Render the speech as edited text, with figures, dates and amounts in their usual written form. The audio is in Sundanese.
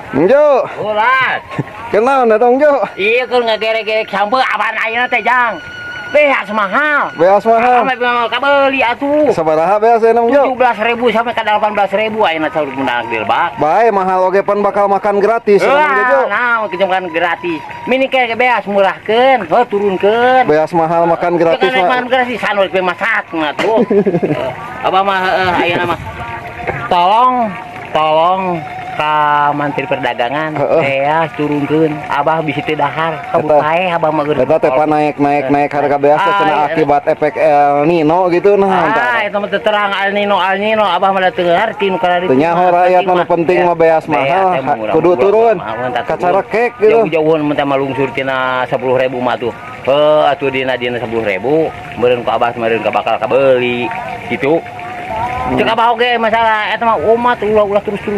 Njo, Ulah. Kenal na tong, Jo? Iya, keur ngagerek-gerek sampeu apaan ayeuna teh, Jang? Beas mahal. Beas mahal. Sampai mau kabeli atuh. Sabaraha beas ayeuna, Jo? 17.000 sampai ke 18.000 ayeuna saur menang di lebak. Bae, mahal oge pan bakal makan gratis, Wah, Jo. Nah, makan gratis. Mini kayak beas murahkeun, heuh, turunkeun. Beas mahal makan gratis mah. Mah. Makan gratis sanu rek masak mah tuh. Abah mah ayeuna mah. Tolong, tolong ka Mantri Perdagangan, beas turunkeun. Abah bisi teu dahar, kabur paeh abah mah. Eta teh pan naik naik naik harga beas teh cenah akibat efek El Nino gitu, nah. Ah, itu mah teu terang El Nino, El Nino, abah mah teu ngarti nu kararitu. Teu nyaho rakyat, nu penting mah beas mahal, kudu turun. Kacarekek gitu. Jauh-jauhan mun teh mah lungsur tina 10.000 mah tuh. Heuh, atuh dina dina 10.000, meureun ku abah meureun ka bakal kabeli gitu. Cek abah oge masalah eta mah umat ulah-ulah terus-terus.